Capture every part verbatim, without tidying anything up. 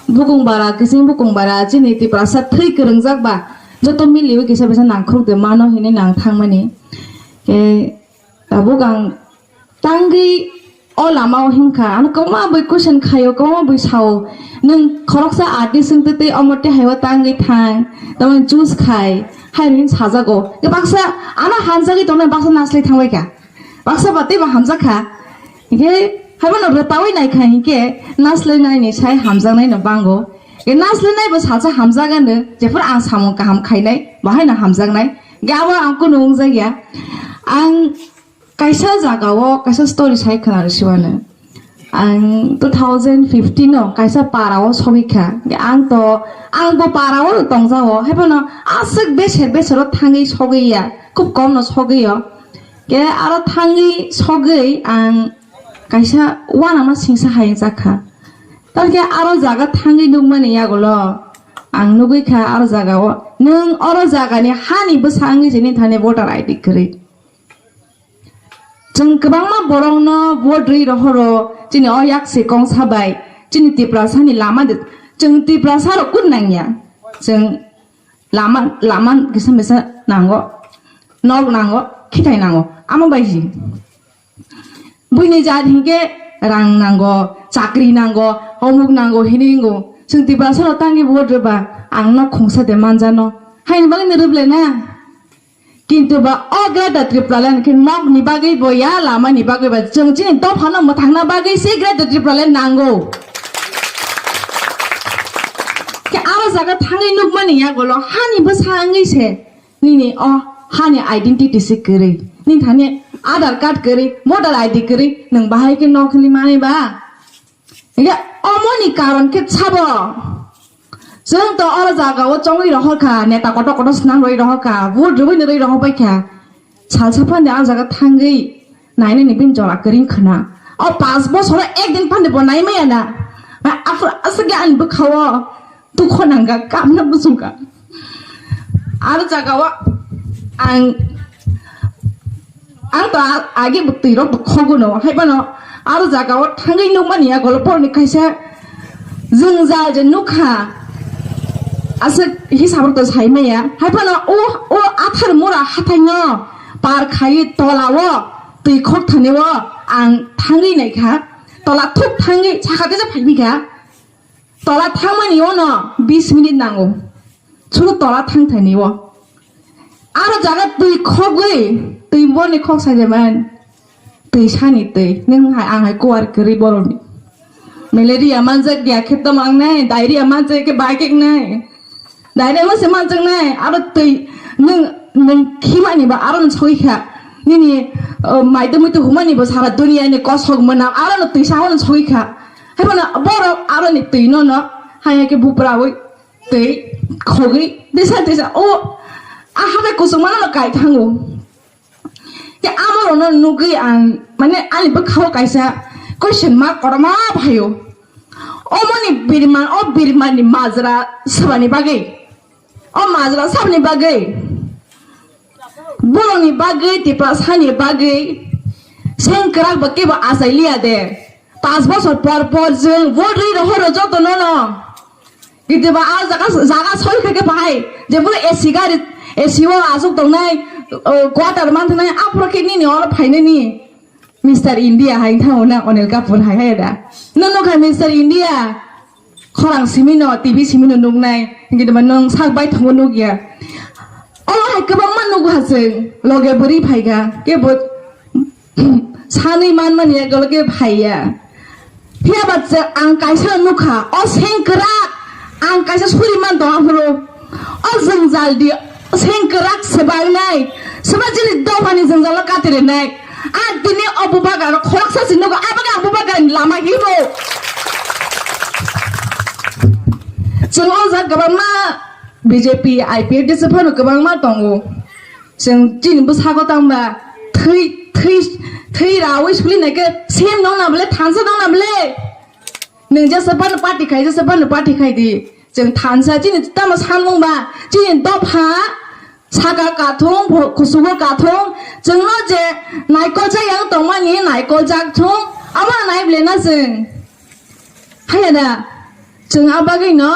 bukung bara, kising bukung bara, chini Tiprasa thwi kwrwngjak ba, joto miliwi kisa bisa nangkhuk de mano hinwi nang thangmani. Ke tabuk ang tangwi o lama o himkha, ano kwbangma bui question khaio, kwbangma bui sao, nwng khoroksa artist wngtwi tei omo tei haio tangwi thang, tamoni choose khai, hai hinwi sajago. Ke baksa ano hamjagwi tongnai baksa naslai thangbai kha. Baksa ba teibo hamjak kha. Hinkhe haibono rwtaui nai kha hinkhe naslai naini sai hamjaknaino bango. Hinkhe naslai naibo salsa hamjak ano, jephuru ang samung kaham khainai, bahaino hamjaknai. Hinkhe abo ang kunu wngjak ya. Ang kaisa jagao kaisa story sai khna rwsiwano. Ang two thousand fifteen o kaisa para o sogwi kha. Hinkhe ang to, ang bo para o tongjago. Haibono aswk beser beser o thangwi sogwi ya. Khub kom no sogwi o. Ke aro thangwi sogwi ang kaisa uanama singsa hai jakha. Tamokhe aro jaga thangwi nukmani yagulo ang nugwi kha aro jagao nwng oro jagani hani bwsa wngwi se nini thani voter I D kwrwi. Chwng kwbangma borokno vote rwi rohoro chini o yak se kongsa bai chini Tiprasani lama de, chwng Tiprasa rok kut nangya. Chwng lama, lama kisa misa nango, nok nango, khitai nango, amo bai si. Buini jat hinkhe rang nango, chakri nango, omuk nango hinwi wngo. Chwng Tiprasa rok tangwi vote rwba ang nok khungsa de manjano. Haini bagwi no rwble na. Kintu ba o Greater Tripura Land khe nokni bagwi bo ya, lamani bagwi ba, chwng chini dophano mwthangna bagwi se Greater Tripura Land nango. Khe aro jaga thangwi nukmani yagulo hani bwsa wngwi se nini o hani identity se kwrwi, nini thani Aadhaar card kwrwi, voter I D kwrwi, nwng bahai khe nok hwnwi manwi ba? Hinkhe omoni karon khe sabo. Chwng to oro jaga o chongwi rohor kha, neta kotor kotor swnam rwi rohor kha, vote rwui nw rwi rohor bai kha. Salsa phande a jaga thangwi nainani bini jora kwrwi khna. O panch bosoro ek din phande bo nai maya na. Aphuru aswk ani bwkha o dukho nangkha, kamna bujungkha. Aro jaga o ang Ang to a-, age bo twi rok bo khogo no, hai phano aro jaga o thangwi nukmani ya, golo porni kaisa jwngjal je nukha, aswk hisab rok to sai maya, hai phano o, o Atharmura hathai no par khai tola o twi khok thani o ang thangwi naikha, tola thuk thangwi sakha tesa phai bikha. Tola thangmani ono bis minute nango. Chwng tola thang thani o. Aro jaga twi khogwi, twi boni khok sajaman. Twi sani twi. Nwng hai, ang hai kuar kwrwi borokni. Malaria manjak ya khe tamo ang nai, diarrhea manjak khe bai khe nai. Direct no se manjaknai, aro twi nwng, nwng khimani ba aro no sogwi kha. Nini, uh, maitwi muitwi humani bo sara duniya ni kosok mwnam aro no twi sa no sogwi kha. Hai phano borok aro ni twi no no hai khe buprawi twi khogwi tisa tisa o a habai kusuk mano no kai thango. Ke amorokno nugwi ang, mane, ani bwkhao kaisa question mark kotorma phaio. Omoni birman, o birmanni majra swbani bagwi, o majra swbani bagwi, borokni bagwi, Tiprasani bagwi, seng kwrak bo kebo achai liya de. Panch bosor por por jwng vote rwi rohoro joto no no. Kiti ba a jaga, jaga soi kha khe bahai. Je buro A C gari, A C o asuk tongnai, uh, quarter man thanai, aphuru khe nini oro phainani. Mister India hai thango na Anil Kapoor hai hai da. No no kha Mister India. Khorang simi no, T V simi no nuknai. Kiti ba nung sak bai thango nukya. Oro hai kwbangma nugo ha chwng. Loge bwrwi phaiga. Kebo sanwi manmani ekdolo khe phaiya. Phiya ba chwng ang kaisa nukha, o sengkrak ang kaisa suri man tong aphuru. O jwngjal di sengkrak swbainai, swba chini dophani jwngjalo katirinai. Ang tini o bubagra khoroksa se nugo, aboni ang bubagrani lama hibo. Chwng o jaga kwbangma B J P, I P F T se phano kwbangma tongo. Chwng chini bwsako tangba thwi, thwi, thwi rawi suli naikhe sem nong na bole, thansa nong na bole. Nwng jesa bano party khai, jesa bano party khai di. Chwng thansa chini tamo sanmung ba, chini dopha saka kathung, bo-, kusugo kathung, chwngno je naikol jak yang tongmani naikol jak thung, abo nai bole na chwng. Haya da. Chwng a bagwino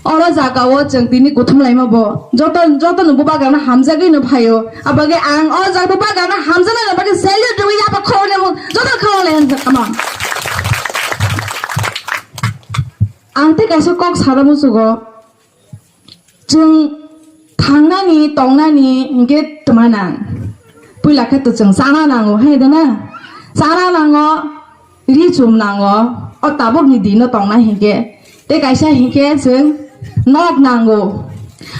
oro jagao chwng tini kuthum laima bo. Joto, joto no bubagrano hamjagwi no phaio. A bagwi ang o jaga bubagrano hamjaknai bagwi salute rwwi yaba khoroknwi mung joto khoroknwi hamjak tamo. Ang tei kaisa kok sana muchugo. Chwng thangnani, tongnani hinkhe tma nang? Puila khe to chwng chana nango, hai da na? Chana nango, ri chum nango, o tabukni dino tongnai hinkhe. Tei kaisa hinkhe chwng nok nango.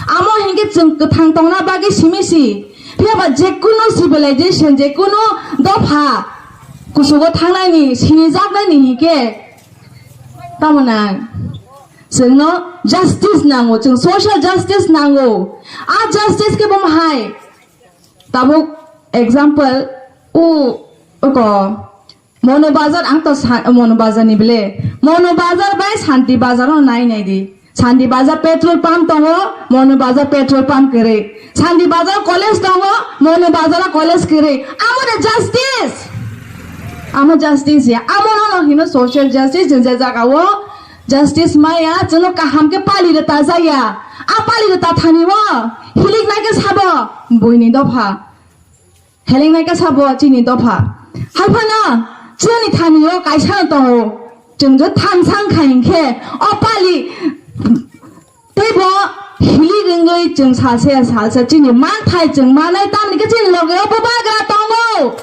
Amo hinkhe chwng kwthang tongna bagwi simi si. Phiya ba jekunu civilization, jekunu dopha kuchugo thangnani, sinijaknani hinkhe tamo nang? Chwngno justice nango, chwng social justice nango. A justice khe bo hai? Tabuk example, o, oko, Mono Bazar, ang to sa-, Mono Bazar ni bele. Mono Bazar bai Santi Bazar no nai nai di. Santi Bazar petrol pump tongo, Mono Bazar petrol pump kwrwi. Santi Bazar college tongo, Mono Bazar college kwrwi. Amo de justice. Amo justice ya. Amo no no hino social justice, je jaga o justice maya, chwngno kaham khe pali rwta jaya. A pali rwta thani o hilik nai khe sabo buini dopha. Helengnai khe sabo chini dopha. Hai phano chini thani o kaisa no tongo. Chwng je thangsang kha hinkhe o pali teibo hilik wngwi chwng salsa ya salsa chini manthai chwng manai tamni khe chini loge o bubagra tongo.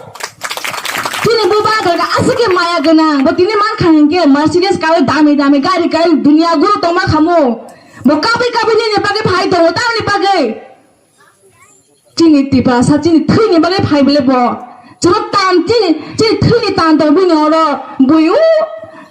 Chini bubagra khe aswk khe maya gwnang. Bo tini mankha hinkhe Mercedes kawi dami dami gari kawi dunia guru tongma khamu. Bo kabui kabui nini bagwi phai tongo tamni bagwi. Chini Tiprasa chini thwini bagwi phai bole bo. Chwng tan chini, chini thwini tan tong bini oro bui o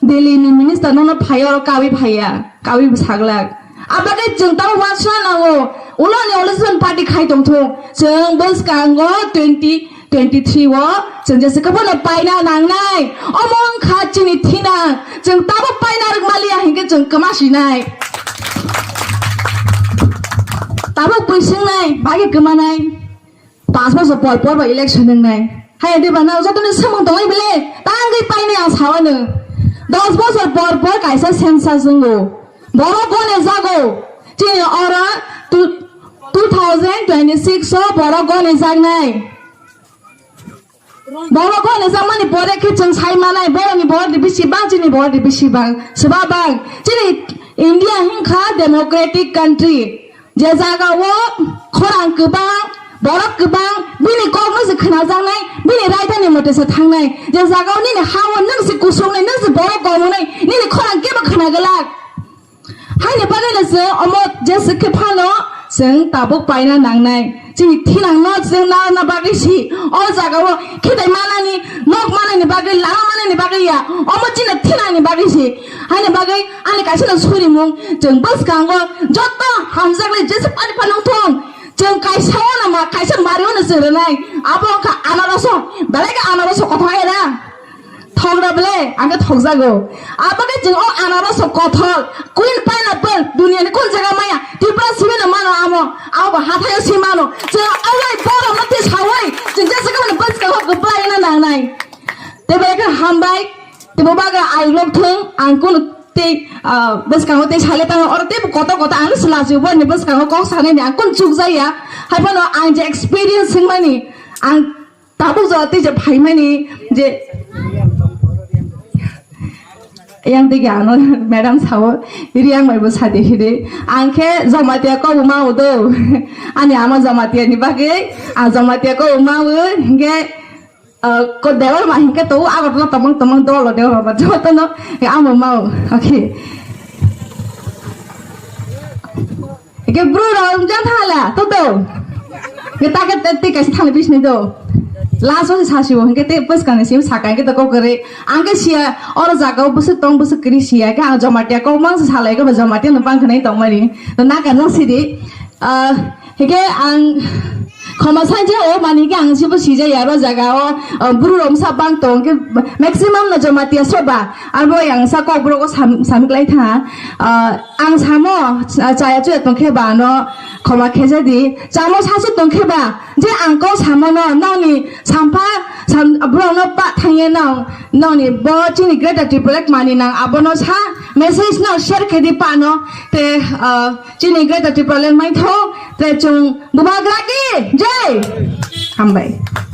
Delhi ni minister nono phai oro kawi phaiya, kawi bwsaglak. Abagwi chwng tamo wansukna nango, ulo ni opposition party khai tongthung. Chwng bwskango twenty twenty-three o chwng jesa kwbano paina nangnai. Omo wngkha chini thina, chwng tamo paina rwk maliya hinkhe chwng kwma sinai. Tabuk bui swngnai, bagwi kwmanai. Panch bosor por por ba election wngnai. Hai de ba na jotoni samung tongwi bele, tangwi painai ang sawano. Dos bosor por por kaisa census wngo. Borok gone jago. Chini oro two, two thousand twenty-six o borok gone jaknai. Borok gone jakmani pore khe chwng sai manai, borokni borok de bisi bang, chini borok de bisi bang, swba bang. Chini India hinkha democratic country. Je jaga o khorang kwbang, borok kwbang, bini kok no se khwnajaknai, bini raidani mote se thangnai. Je jaga o nini ha o nwng se kusuknai, nwng se borok komunai, nini khorang kebo khwnaglak. Haini bagwi no chwng omo jesa khe phano chwng tabuk paina nangnai. Chini thinang no chwng narwkna bagwi si o jaga o khitai manani, nok manani bagwi, lama manani bagwi ya. Omo chini thinangni bagwi si. Haini bagwi ani kaisa no surimung chwng bwskango joto hamjaknai jesa pani phano thung. Chwng kaisa o no ma, kaisa mari o no chwng rwnai. Abo wngkha anaroso, belai khe anaroso kothok era. Thok da bele, ang khe thokjago. Abo khe chwng o anaroso kothok, queen pineapple, duniani kun jaga maya, Tripura simi no mano amo, abo bo hathai o si mano. Chwng o lai borok no twi sawi, chwng jesa khe mani bwskang o kwplai na nangnai. Tei belai khe hambai, tei bo bagwi ai lok thung, ang kunu tei, ah, bwskango tei sale tang oro tei bo kotor kotor ang se lachi bo ni bwskango kok sanai ni ang kun chukjaya. Hai phano ang je experience wngmani, ang tabuk jora tei je phaimani je yang tei ano madam sao, Riang bai bo sadi hide. Ang khe Jamatia kok ma udo. Ani ama Jamatia ni bagwi, ang Jamatia kok ma u, hingke Ah, ko Debbarma hinkhe to Agartala tomong tomong dolo Debbarma jotono, eh, amo mao. Okay. Eke bro rok jang thala to to. Ke ta ke te kaisa thani bisni do. Last o sasi o hinkhe te pas kani sim saka hinkhe to kokore. Angke sia oro jaga o busuk tong busuk kiri sia ke ang Jamatia kok mang salai ke Jamatia no pang khanai tong mani. To na ka no sidi. Ah, hingke ang khoma sanjao, mani hingke ang sibo sijaya ro jaga o, ah, buru rok sa bang tong ke maximum no Jamatia soba, abo yang sa kok boro ko sam-, samik lai tha, ah, ang samo, ah, chaya chuya tong khe ba no khoma kheja di, chamo sasu tong khe ba, je ang kok samo no, noni sampha, sam-, borok no pa thangye no, noni bo chini Greater Tripura mani nang abo no sa, message no share khe di pano, te, ah, chini Greater Tipraland maitho, te chung Bubagra ki jai. Hambai.